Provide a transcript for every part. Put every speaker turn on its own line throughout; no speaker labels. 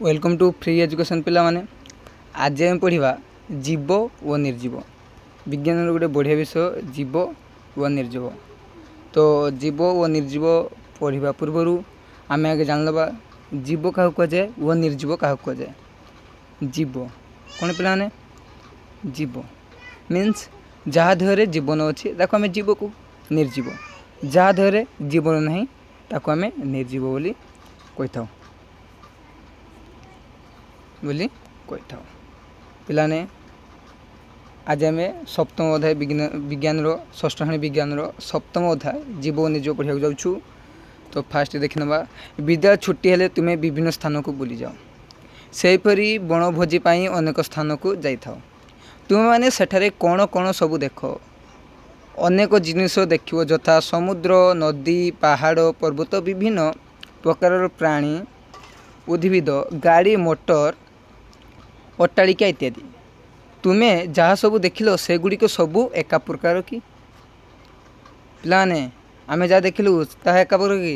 Welcome to free education. ପିଲାମାନେ, ଆଜି ଆମେ ପଢ଼ିବା ଜୀବ ଓ ନିର୍ଜୀବ। ବିଜ୍ଞାନର ଗୋଟେ ବଢ଼ିଆ ବିଷୟ ଜୀବ ଓ ନିର୍ଜୀବ। ତ ଜୀବ ଓ ନିର୍ଜୀବ ପଢ଼ିବା ପୂର୍ବରୁ ଆମେ ଆଗେ ଜାଣିନେବା ଜୀବ କାହାକୁ କୁହାଯାଏ ଓ ନିର୍ଜୀବ କାହାକୁ କୁହାଯାଏ। ଜୀବ କ'ଣ ପିଲାମାନେ? ଜୀବ ମିନ୍ସ ଯାହା ଦେହରେ ଜୀବନ ଅଛି ତାକୁ ଆମେ ଜୀବ କହୁ। ନିର୍ଜୀବ, ଯାହା ଦେହରେ ଜୀବନ ନାହିଁ ତାକୁ ଆମେ ନିର୍ଜୀବ ବୋଲି କହିଥାଉ ବୋଲି କହିଥାଉ। ପିଲାମାନେ, ଆଜି ଆମେ ସପ୍ତମ ଅଧ୍ୟାୟ ବିଜ୍ଞାନର, ଷଷ୍ଠ ଶ୍ରେଣୀ ବିଜ୍ଞାନର ସପ୍ତମ ଅଧ୍ୟାୟ ଜୀବ ଓ ନିର୍ଜୀବ ପଢ଼ିବାକୁ ଯାଉଛୁ। ତ ଫାଷ୍ଟ ଦେଖିନେବା, ବିଦ୍ୟାଳୟ ଛୁଟି ହେଲେ ତୁମେ ବିଭିନ୍ନ ସ୍ଥାନକୁ ବୁଲିଯାଅ। ସେହିପରି ବଣଭୋଜି ପାଇଁ ଅନେକ ସ୍ଥାନକୁ ଯାଇଥାଅ। ତୁମେମାନେ ସେଠାରେ କ'ଣ କ'ଣ ସବୁ ଦେଖ? ଅନେକ ଜିନିଷ ଦେଖିବ, ଯଥା ସମୁଦ୍ର, ନଦୀ, ପାହାଡ଼, ପର୍ବତ, ବିଭିନ୍ନ ପ୍ରକାରର ପ୍ରାଣୀ, ଉଦ୍ଭିଦ, ଗାଡ଼ି ମୋଟର, ଅଟ୍ଟାଳିକା ଇତ୍ୟାଦି। ତୁମେ ଯାହା ସବୁ ଦେଖିଲ, ସେଗୁଡ଼ିକ ସବୁ ଏକା ପ୍ରକାର କି? ପିଲାମାନେ, ଆମେ ଯାହା ଦେଖିଲୁ ତାହା ଏକା ପ୍ରକାର କି?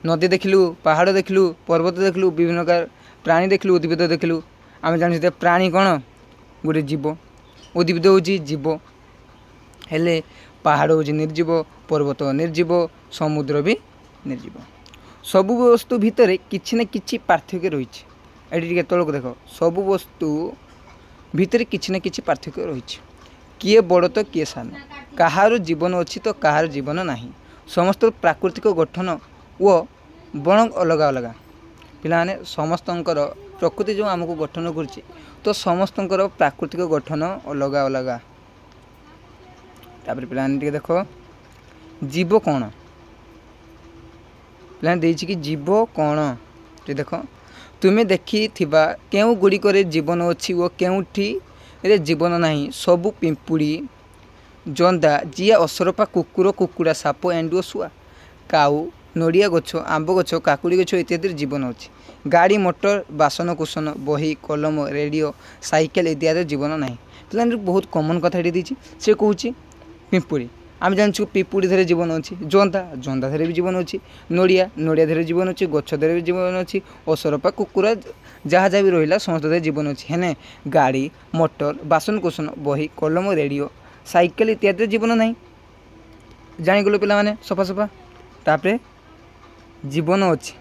ନଦୀ ଦେଖିଲୁ, ପାହାଡ଼ ଦେଖିଲୁ, ପର୍ବତ ଦେଖିଲୁ, ବିଭିନ୍ନ ପ୍ରକାର ପ୍ରାଣୀ ଦେଖିଲୁ, ଉଦ୍ଭିଦ ଦେଖିଲୁ। ଆମେ ଜାଣିଛୁ ଯେ ପ୍ରାଣୀ କ'ଣ? ଗୋଟେ ଜୀବ। ଉଦ୍ଭିଦ ହେଉଛି ଜୀବ। ହେଲେ ପାହାଡ଼ ହେଉଛି ନିର୍ଜୀବ, ପର୍ବତ ନିର୍ଜୀବ, ସମୁଦ୍ର ବି ନିର୍ଜୀବ। ସବୁ ବସ୍ତୁ ଭିତରେ କିଛି ନା କିଛି ପାର୍ଥକ୍ୟ ରହିଛି। ଏଠି ଟିକେ ତଳକୁ ଦେଖ। ସବୁ ବସ୍ତୁ ଭିତରେ କିଛି ନା କିଛି ପାର୍ଥକ୍ୟ ରହିଛି। କିଏ ବଡ଼ ତ କିଏ ସାନ, କାହାର ଜୀବନ ଅଛି ତ କାହାର ଜୀବନ ନାହିଁ। ସମସ୍ତ ପ୍ରାକୃତିକ ଗଠନ ଓ ବଣ ଅଲଗା ଅଲଗା। ପିଲାମାନେ, ସମସ୍ତଙ୍କର ପ୍ରକୃତି ଯେଉଁ ଆମକୁ ଗଠନ କରୁଛି, ତ ସମସ୍ତଙ୍କର ପ୍ରାକୃତିକ ଗଠନ ଅଲଗା ଅଲଗା। ତାପରେ ପିଲାମାନେ ଟିକେ ଦେଖ, ଜୀବ କ'ଣ? ପିଲାମାନେ, ଦେଇଛି କି ଜୀବ କ'ଣ, ଟିକେ ଦେଖ। ତୁମେ ଦେଖିଥିବା କେଉଁ ଗୁଡ଼ିକରେ ଜୀବନ ଅଛି ଓ କେଉଁଠିରେ ଜୀବନ ନାହିଁ? ସବୁ ପିମ୍ପୁଡ଼ି, ଜନ୍ଦା, ଜିଆ, ଅସରପା, କୁକୁର, କୁକୁଡ଼ା, ସାପ, ଏଣ୍ଡୁଅ, ଶୁଆ, କାଉ, ନଡ଼ିଆ ଗଛ, ଆମ୍ବ ଗଛ, କାକୁଡ଼ି ଗଛ ଇତ୍ୟାଦିରେ ଜୀବନ ଅଛି। ଗାଡ଼ି ମୋଟର, ବାସନକୁସନ, ବହି, କଲମ, ରେଡ଼ିଓ, ସାଇକେଲ ଇତ୍ୟାଦିରେ ଜୀବନ ନାହିଁ। ପିଲାମାନେ, ବହୁତ କମନ୍ କଥା ଏଠି ଦେଇଛି। ସେ କହୁଛି ପିମ୍ପୁଡ଼ି, ଆମେ ଜାଣିଛୁ ପିମ୍ପୁଡ଼ି ଦେହରେ ଜୀବନ ଅଛି। ଜନ୍ଦା, ଜନ୍ଦା ଦେହରେ ବି ଜୀବନ ଅଛି। ନଡ଼ିଆ, ନଡ଼ିଆ ଦେହରେ ଜୀବନ ଅଛି। ଗଛ ଦେହରେ ବି ଜୀବନ ଅଛି। ଅସରପା, କୁକୁର, ଯାହା ଯାହା ବି ରହିଲା, ସମସ୍ତ ଦେହରେ ଜୀବନ ଅଛି। ହେନେ ଗାଡ଼ି ମୋଟର, ବାସନକୁସନ, ବହି, କଲମ, ରେଡ଼ିଓ, ସାଇକେଲ ଇତ୍ୟାଦିରେ ଜୀବନ ନାହିଁ। ଜାଣିଗଲୁ ପିଲାମାନେ ସଫା ସଫା। ତାପରେ ଜୀବନ ଅଛି।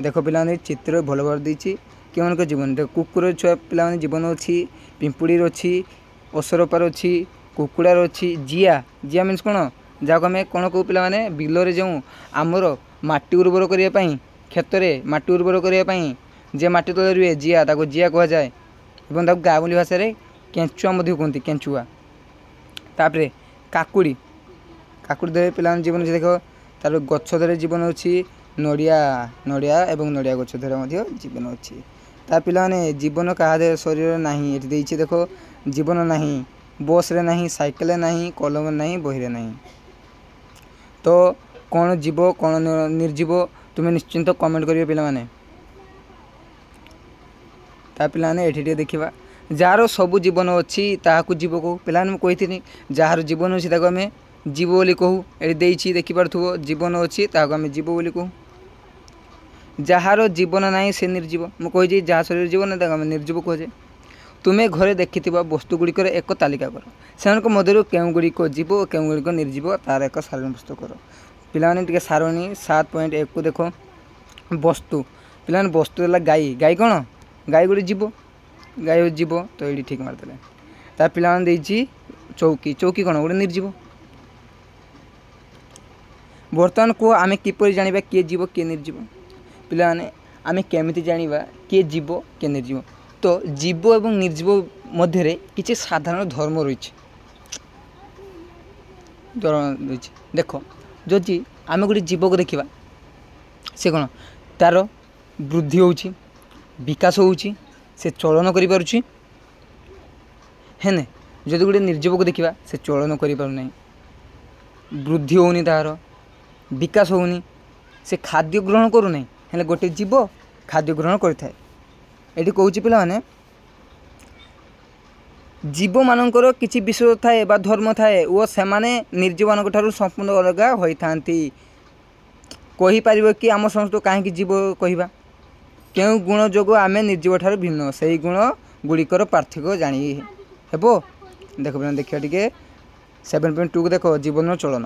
ଦେଖ ପିଲାମାନେ, ଚିତ୍ର ଭଲ ଭାବରେ ଦେଇଛି କେଉଁମାନଙ୍କ ଜୀବନ। ଦେଖ, କୁକୁର ଛୁଆ ପିଲାମାନେ ଜୀବନ ଅଛି, ପିମ୍ପୁଡ଼ିର ଅଛି, ଅସରପାର ଅଛି, କୁକୁଡ଼ାର ଅଛି। ଜିଆ, ଜିଆ ମିନ୍ସ କ'ଣ? ଯାହାକୁ ଆମେ କ'ଣ କହୁ ପିଲାମାନେ? ବିଲରେ ଯେଉଁ ଆମର ମାଟି ଉର୍ବର କରିବା ପାଇଁ, କ୍ଷେତରେ ମାଟି ଉର୍ବର କରିବା ପାଇଁ ଯେ ମାଟି ତଳେ ରୁହେ ଜିଆ, ତାକୁ ଜିଆ କୁହାଯାଏ ଏବଂ ତାକୁ ଗାଉଁଲି ଭାଷାରେ କେଞ୍ଚୁଆ ମଧ୍ୟ କୁହନ୍ତି, କେଞ୍ଚୁଆ। ତାପରେ କାକୁଡ଼ି, କାକୁଡ଼ି ଦେହରେ ପିଲାମାନେ ଜୀବନ ଅଛି ଦେଖ। ତାପରେ ଗଛ ଦେହରେ ଜୀବନ ଅଛି। ନଡ଼ିଆ, ନଡ଼ିଆ ଏବଂ ନଡ଼ିଆ ଗଛ ଦେହରେ ମଧ୍ୟ ଜୀବନ ଅଛି। ତା ପିଲାମାନେ, ଜୀବନ କାହା ଦେହ ଶରୀରରେ ନାହିଁ? ଏଠି ଦେଇଛି ଦେଖ, ଜୀବନ ନାହିଁ ବସ୍ରେ ନାହିଁ, ସାଇକେଲରେ ନାହିଁ, କଲମରେ ନାହିଁ, ବହିରେ ନାହିଁ। ତ କ'ଣ ଜୀବ, କ'ଣ ନିର୍ଜୀବ, ତୁମେ ନିଶ୍ଚିନ୍ତ କମେଣ୍ଟ କରିବ ପିଲାମାନେ। ତା ପିଲାମାନେ, ଏଠି ଟିକେ ଦେଖିବା, ଯାହାର ସବୁ ଜୀବନ ଅଛି ତାହାକୁ ଜୀବ କହୁ। ପିଲାମାନେ, ମୁଁ କହିଥିଲି ଯାହାର ଜୀବନ ଅଛି ତାକୁ ଆମେ ଜୀବ ବୋଲି କହୁ। ଏଠି ଦେଇଛି, ଦେଖିପାରୁଥିବ, ଜୀବନ ଅଛି ତାହାକୁ ଆମେ ଜୀବ ବୋଲି କହୁ। ଯାହାର ଜୀବନ ନାହିଁ ସେ ନିର୍ଜୀବ। ମୁଁ କହିଛି ଯାହା ଶରୀରରେ ଜୀବନ ନାହିଁ ତାକୁ ଆମେ ନିର୍ଜୀବ କୁହାଯାଏ। ତୁମେ ଘରେ ଦେଖିଥିବା ବସ୍ତୁ ଗୁଡ଼ିକର ଏକ ତାଲିକା କର। ସେମାନଙ୍କ ମଧ୍ୟରୁ କେଉଁ ଗୁଡ଼ିକ ଜୀବ ଓ କେଉଁ ଗୁଡ଼ିକ ନିର୍ଜୀବ, ତାର ଏକ ସାରଣୀ ପ୍ରସ୍ତୁତ କର। ପିଲାମାନେ, ଟିକେ ସାରଣୀ 7.1କୁ ଦେଖ। ବସ୍ତୁ ପିଲାମାନେ, ବସ୍ତୁ ହେଲା ଗାଈ। ଗାଈ କ'ଣ? ଗାଈ ଗୋଟେ ଜୀବ। ଗାଈ ହେଉଛି ଜୀବ, ତ ଏଇଠି ଠିକ୍ ମାରିଦେଲେ। ତା ପିଲାମାନେ, ଦେଇଛି ଚୌକି। ଚୌକି କ'ଣ? ଗୋଟେ ନିର୍ଜୀବ। ବର୍ତ୍ତମାନ କୁହ, ଆମେ କିପରି ଜାଣିବା କିଏ ଜୀବ, କିଏ ନିର୍ଜୀବ? ପିଲାମାନେ, ଆମେ କେମିତି ଜାଣିବା କିଏ ଜୀବ, କିଏ ନିର୍ଜୀବ? ତ ଜୀବ ଏବଂ ନିର୍ଜୀବ ମଧ୍ୟରେ କିଛି ସାଧାରଣ ଧର୍ମ ରହିଛି, ଧର୍ମ ରହିଛି। ଦେଖ, ଯଦି ଆମେ ଗୋଟେ ଜୀବକୁ ଦେଖିବା, ସେ କ'ଣ? ତା'ର ବୃଦ୍ଧି ହେଉଛି, ବିକାଶ ହେଉଛି, ସେ ଚଳନ କରିପାରୁଛି। ହେନେ ଯଦି ଗୋଟେ ନିର୍ଜୀବକୁ ଦେଖିବା, ସେ ଚଳନ କରିପାରୁନାହିଁ, ବୃଦ୍ଧି ହେଉନି, ତାହାର ବିକାଶ ହେଉନି, ସେ ଖାଦ୍ୟ ଗ୍ରହଣ କରୁନାହିଁ। ହେଲେ ଗୋଟେ ଜୀବ ଖାଦ୍ୟ ଗ୍ରହଣ କରିଥାଏ। ଏଠି କହୁଛି ପିଲାମାନେ, ଜୀବମାନଙ୍କର କିଛି ବିଷୟ ଥାଏ ବା ଧର୍ମ ଥାଏ ଓ ସେମାନେ ନିର୍ଜୀବମାନଙ୍କ ଠାରୁ ସମ୍ପୂର୍ଣ୍ଣ ଅଲଗା ହୋଇଥାନ୍ତି। କହିପାରିବ କି ଆମ ସମସ୍ତଙ୍କୁ କାହିଁକି ଜୀବ କହିବା? କେଉଁ ଗୁଣ ଯୋଗୁଁ ଆମେ ନିର୍ଜୀବ ଠାରୁ ଭିନ୍ନ, ସେହି ଗୁଣ ଗୁଡ଼ିକର ପାର୍ଥକ୍ୟ ଜାଣି ହେବ। ଦେଖ ପିଲାମାନେ, ଦେଖିବା ଟିକେ 7.2କୁ ଦେଖ, ଜୀବନର ଚଳନ।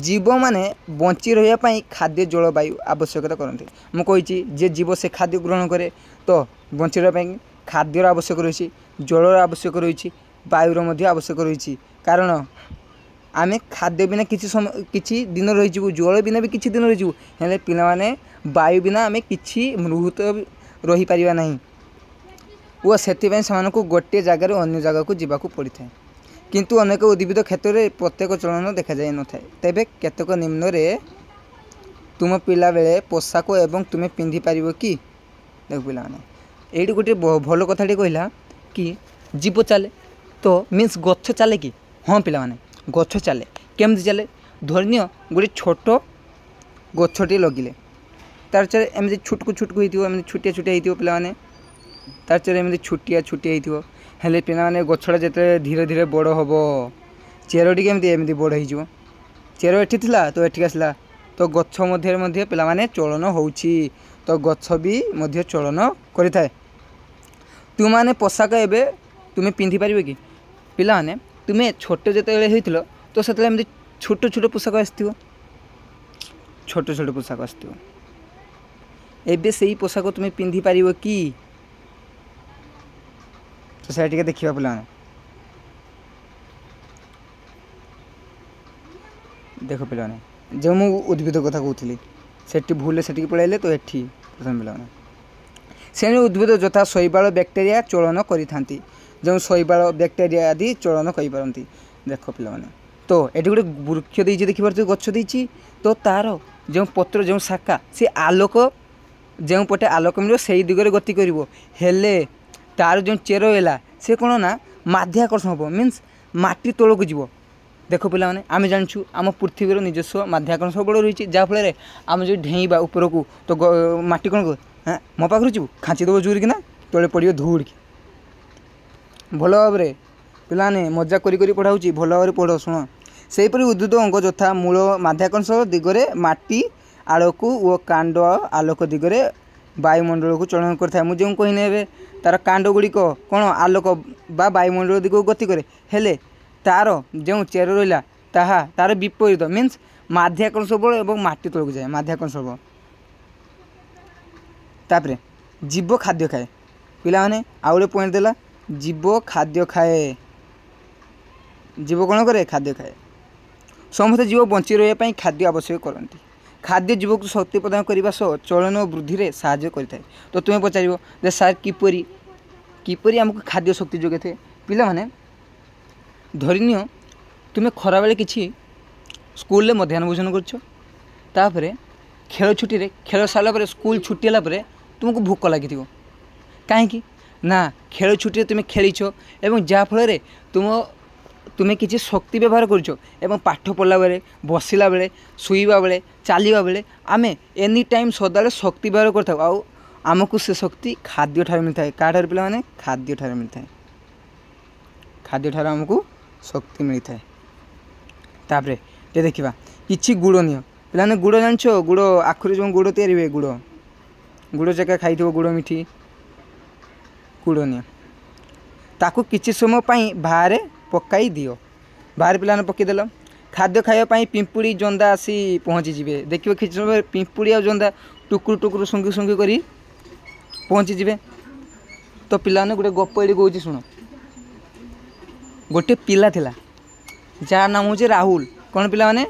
ଜୀବମାନେ ବଞ୍ଚି ରହିବା ପାଇଁ ଖାଦ୍ୟ, ଜଳବାୟୁ ଆବଶ୍ୟକତା କରନ୍ତି। ମୁଁ କହିଛି ଯେ ଜୀବ ସେ ଖାଦ୍ୟ ଗ୍ରହଣ କରେ, ତ ବଞ୍ଚି ରହିବା ପାଇଁ ଖାଦ୍ୟର ଆବଶ୍ୟକ ରହିଛି, ଜଳର ଆବଶ୍ୟକ ରହିଛି, ବାୟୁର ମଧ୍ୟ ଆବଶ୍ୟକ ରହିଛି। କାରଣ ଆମେ ଖାଦ୍ୟ ବିନା କିଛି ସମୟ କିଛି ଦିନ ରହିଯିବୁ, ଜଳ ବିନା ବି କିଛି ଦିନ ରହିଯିବୁ, ହେଲେ ପିଲାମାନେ ବାୟୁ ବିନା ଆମେ କିଛି ମୁହୂର୍ତ୍ତ ରହିପାରିବା ନାହିଁ ଓ ସେଥିପାଇଁ ସେମାନଙ୍କୁ ଗୋଟିଏ ଜାଗାରୁ ଅନ୍ୟ ଜାଗାକୁ ଯିବାକୁ ପଡ଼ିଥାଏ। କିନ୍ତୁ ଅନେକ ଉଦ୍ଭିଦ କ୍ଷେତ୍ରରେ ପ୍ରତ୍ୟେକ ଚଳନ ଦେଖାଯାଇନଥାଏ। ତେବେ କେତେକ ନିମ୍ନରେ ତୁମ ପିଲାବେଳେ ପୋଷାକ ଏବଂ ତୁମେ ପିନ୍ଧିପାରିବ କି? ଦେଖ ପିଲାମାନେ, ଏଇଠି ଗୋଟିଏ ଭଲ କଥାଟି କହିଲା କି ଜୀବ ଚାଲେ, ତ ମିନ୍ସ ଗଛ ଚାଲେ କି? ହଁ ପିଲାମାନେ, ଗଛ ଚାଲେ। କେମିତି ଚାଲେ? ଧରିନିଅ ଗୋଟେ ଛୋଟ ଗଛଟିଏ ଲଗିଲେ, ତାର ଚେର ଏମିତି ଛୁଟକୁ ଛୁଟକୁ ହେଇଥିବ, ଏମିତି ଛୋଟିଆ ଛୋଟିଆ ହେଇଥିବ ପିଲାମାନେ, ତାର ଚେର ଏମିତି ଛୋଟିଆ ଛୋଟିଆ ହେଇଥିବ। ହେଲେ ପିଲାମାନେ, ଗଛଟା ଯେତେବେଳେ ଧୀରେ ଧୀରେ ବଡ଼ ହେବ, ଚେରଟି କେମିତି ଏମିତି ବଡ଼ ହେଇଯିବ। ଚେର ଏଠି ଥିଲା ତ ଏଠିକି ଆସିଲା। ତ ଗଛ ମଧ୍ୟରେ ମଧ୍ୟ ପିଲାମାନେ ଚଳନ ହେଉଛି, ତ ଗଛ ବି ମଧ୍ୟ ଚଳନ କରିଥାଏ। ତୁମମାନେ ପୋଷାକ ଏବେ ତୁମେ ପିନ୍ଧିପାରିବ କି? ପିଲାମାନେ, ତୁମେ ଛୋଟ ଯେତେବେଳେ ହେଇଥିଲ ତ ସେତେବେଳେ ଏମିତି ଛୋଟ ଛୋଟ ପୋଷାକ ଆସିଥିବ, ଛୋଟ ଛୋଟ ପୋଷାକ ଆସିଥିବ। ଏବେ ସେଇ ପୋଷାକ ତୁମେ ପିନ୍ଧିପାରିବ କି? ତ ସେଇଟା ଟିକେ ଦେଖିବା ପିଲାମାନେ। ଦେଖ ପିଲାମାନେ, ଯେଉଁ ମୁଁ ଉଦ୍ଭିଦ କଥା କହୁଥିଲି, ସେଠି ଭୁଲରେ ସେଠିକି ପଳାଇଲେ, ତ ଏଠି ପ୍ରଥମେ ପିଲାମାନେ ଶ୍ରେଣୀ ଉଦ୍ଭିଦ ଯଥା ଶୈବାଳ, ବ୍ୟାକ୍ଟେରିଆ ଚଳନ କରିଥାନ୍ତି। ଯେଉଁ ଶୈବାଳ, ବ୍ୟାକ୍ଟେରିଆ ଆଦି ଚଳନ କରିପାରନ୍ତି। ଦେଖ ପିଲାମାନେ, ତ ଏଠି ଗୋଟେ ବୃକ୍ଷ ଦେଇଛି, ଦେଖିପାରୁଥିବେ ଗଛ ଦେଇଛି। ତ ତାର ଯେଉଁ ପତ୍ର, ଯେଉଁ ଶାଖା, ସେ ଆଲୋକ ଯେଉଁ ପଟେ ଆଲୋକ ମିଳିବ ସେଇ ଦିଗରେ ଗତି କରିବ। ହେଲେ ତାର ଯେଉଁ ଚେର ହେଲା, ସେ କ'ଣ ନା ମାଧ୍ୟାକର୍ଷଣ ହେବ, ମିନ୍ସ ମାଟି ତଳକୁ ଯିବ। ଦେଖ ପିଲାମାନେ, ଆମେ ଜାଣିଛୁ ଆମ ପୃଥିବୀର ନିଜସ୍ୱ ମାଧ୍ୟାକର୍ଷଣ ବଳ ରହିଛି, ଯାହାଫଳରେ ଆମେ ଯଦି ଢେଇଁବା ଉପରକୁ ତ ମାଟି କ'ଣ ମୋ ପାଖରୁ ଯିବୁ ଖାଞ୍ଚି ଦେବ ଜୋରିକିନା, ତଳେ ପଡ଼ିବ ଧଉଡ଼ିକି। ଭଲ ଭାବରେ ପିଲାମାନେ, ମଜା କରି କରି ପଢ଼ାଉଛି, ଭଲ ଭାବରେ ପଢ଼, ଶୁଣ। ସେହିପରି ଉଦ୍ଭିଦ ଅଙ୍ଗ ଯଥା ମୂଳ ମାଧ୍ୟାକର୍ଷଣ ଦିଗରେ ମାଟି ଆଡ଼କୁ ଓ କାଣ୍ଡ ଆଲୋକ ଦିଗରେ ବାୟୁମଣ୍ଡଳକୁ ଚଳନ କରିଥାଏ। ମୁଁ ଯେଉଁ କହିନି ଏବେ, ତାର କାଣ୍ଡ ଗୁଡ଼ିକ କ'ଣ ଆଲୋକ ବା ବାୟୁମଣ୍ଡଳ ଦିଗକୁ ଗତି କରେ, ହେଲେ ତାର ଯେଉଁ ଚେର ରହିଲା ତାହା ତାର ବିପରୀତ, ମିନ୍ସ ମାଧ୍ୟାକର୍ଷଣ ବଳ ଏବଂ ମାଟି ତଳକୁ ଯାଏ ମାଧ୍ୟାକର୍ଷଣ ବଳ। ତାପରେ ଜୀବ ଖାଦ୍ୟ ଖାଏ। ପିଲାମାନେ, ଆଉ ଗୋଟେ ପଏଣ୍ଟ ଦେଲା, ଜୀବ ଖାଦ୍ୟ ଖାଏ। ଜୀବ କ'ଣ କରେ? ଖାଦ୍ୟ ଖାଏ। ସମସ୍ତ ଜୀବ ବଞ୍ଚି ରହିବା ପାଇଁ ଖାଦ୍ୟ ଆବଶ୍ୟକ କରନ୍ତି। ଖାଦ୍ୟ ଜୀବକୁ ଶକ୍ତି ପ୍ରଦାନ କରିବା ସହ ଚଳନ ଓ ବୃଦ୍ଧିରେ ସାହାଯ୍ୟ କରିଥାଏ। ତ ତୁମେ ପଚାରିବ ଯେ ସାର୍, କିପରି କିପରି ଆମକୁ ଖାଦ୍ୟ ଶକ୍ତି ଯୋଗାଇଥାଏ? ପିଲାମାନେ, ଧରିନିଅ ତୁମେ ଖରାବେଳେ କିଛି ସ୍କୁଲରେ ମଧ୍ୟାହ୍ନ ଭୋଜନ କରୁଛ, ତାପରେ ଖେଳ ଛୁଟିରେ ଖେଳ ସାରିଲା ପରେ, ସ୍କୁଲ ଛୁଟି ହେଲା ପରେ ତୁମକୁ ଭୋକ ଲାଗିଥିବ। କାହିଁକି ନା ଖେଳ ଛୁଟିରେ ତୁମେ ଖେଳିଛ ଏବଂ ଯାହାଫଳରେ ତୁମେ କିଛି ଶକ୍ତି ବ୍ୟବହାର କରୁଛ। ଏବଂ ପାଠ ପଢ଼ିଲା ବେଳେ, ବସିଲା ବେଳେ, ଶୋଇବା ବେଳେ, ଚାଲିବା ବେଳେ ଆମେ ଏନି ଟାଇମ୍ ସଦାବେଳେ ଶକ୍ତି ବ୍ୟବହାର କରିଥାଉ, ଆଉ ଆମକୁ ସେ ଶକ୍ତି ଖାଦ୍ୟଠାରୁ ମିଳିଥାଏ। କାହାଠାରୁ ପିଲାମାନେ? ଖାଦ୍ୟଠାରୁ ମିଳିଥାଏ। ଖାଦ୍ୟଠାରୁ ଆମକୁ ଶକ୍ତି ମିଳିଥାଏ। ତାପରେ ଟିକେ ଦେଖିବା, କିଛି ଗୁଡ଼ ନିଅ ପିଲାମାନେ। ଗୁଡ଼ ଜାଣିଛ? ଗୁଡ଼, ଆଖୁରେ ଯେଉଁ ଗୁଡ଼ ତିଆରି ହୁଏ, ଗୁଡ଼, ଗୁଡ଼ ଚକା ଖାଇଥିବ, ଗୁଡ଼ ମିଠି। ଗୁଡ଼ ନିଅ, ତାକୁ କିଛି ସମୟ ପାଇଁ ବାହାରେ ପକାଇ ଦିଅ। ବାହାରେ ପିଲାମାନେ ପକାଇଦେଲ, ଖାଦ୍ୟ ଖାଇବା ପାଇଁ ପିମ୍ପୁଡ଼ି, ଜନ୍ଦା ଆସି ପହଞ୍ଚିଯିବେ। ଦେଖିବ କିଛି ସମୟ ପିମ୍ପୁଡ଼ି ଆଉ ଜନ୍ଦା ଟୁକୁରୁ ଟୁକୁରୁ ଶୁଙ୍ଘି ଶୁଙ୍ଘି କରି ପହଞ୍ଚିଯିବେ। ତ ପିଲାମାନେ, ଗୋଟେ ଗପ ଏଠି କହୁଛି, ଶୁଣ। ଗୋଟେ ପିଲା ଥିଲା ଯାହାର ନାମ ହେଉଛି ରାହୁଲ। କ'ଣ ପିଲାମାନେ?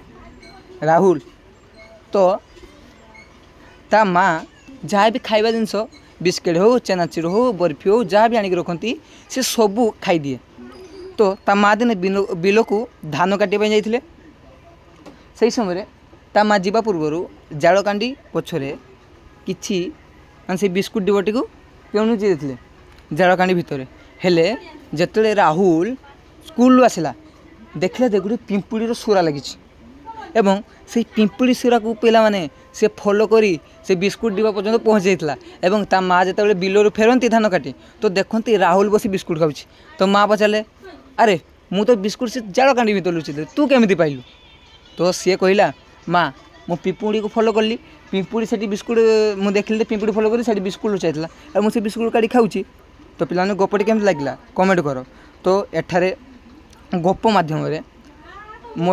ରାହୁଲ। ତ ତା ମା ଯାହା ବି ଖାଇବା ଜିନିଷ, ବିସ୍କିଟ୍ ହଉ, ଚେନାଚୁର ହଉ, ବର୍ଫି ହଉ, ଯାହା ବି ଆଣିକି ରଖନ୍ତି, ସେ ସବୁ ଖାଇଦିଏ। ତ ତା ମା ଦିନେ ବିଲକୁ ଧାନ କାଟିବା ପାଇଁ ଯାଇଥିଲେ। ସେହି ସମୟରେ ତା ମା ଯିବା ପୂର୍ବରୁ ଜାଳକାଣ୍ଡି ପଛରେ କିଛି ମାନେ ସେଇ ବିସ୍କୁଟ୍ ଡିବଟିକୁ କେଉଁ ଲୁଚେଇ ଦେଇଥିଲେ ଜାଳକାଣ୍ଡି ଭିତରେ। ହେଲେ ଯେତେବେଳେ ରାହୁଲ ସ୍କୁଲରୁ ଆସିଲା, ଦେଖିଲା ଯେ ଗୋଟେ ପିମ୍ପୁଡ଼ିର ସୁରା ଲାଗିଛି, ଏବଂ ସେଇ ପିମ୍ପୁଡ଼ି ସୁରାକୁ ପିଲାମାନେ ସେ ଫଲୋ କରି ସେ ବିସ୍କୁଟ୍ ଡିବା ପର୍ଯ୍ୟନ୍ତ ପହଞ୍ଚି ଯାଇଥିଲା। ଏବଂ ତା ମା ଯେତେବେଳେ ବିଲରୁ ଫେରନ୍ତି ଧାନ କାଟି, ତ ଦେଖନ୍ତି ରାହୁଲ ବସି ବିସ୍କୁଟ୍ ଖାଉଛି। ତ ମା ପଚାରିଲେ, ଆରେ ମୁଁ ତ ବିସ୍କୁଟ୍ ସେ ଜାଳକାଣ୍ଡି ଭିତରେ ଲୁଚେଇଥିଲି, ତୁ କେମିତି ପାଇଲୁ? ତ ସିଏ କହିଲା, ମା, ମୁଁ ପିମ୍ପୁଡ଼ିକୁ ଫଲୋ କଲି, ପିମ୍ପୁଡ଼ି ସେଠି ବିସ୍କୁଟ ମୁଁ ଦେଖିଲି, ପିମ୍ପୁଡ଼ି ଫଲୋ କରି ସେଠି ବିସ୍କୁଟ ଲୁଚାଇଥିଲା ଆଉ ମୁଁ ସେ ବିସ୍କୁଟ କାଢ଼ି ଖାଉଛି। ତ ପିଲାମାନେ, ଗପଟି କେମିତି ଲାଗିଲା କମେଣ୍ଟ କର। ତ ଏଠାରେ ଗପ ମାଧ୍ୟମରେ, ମୋ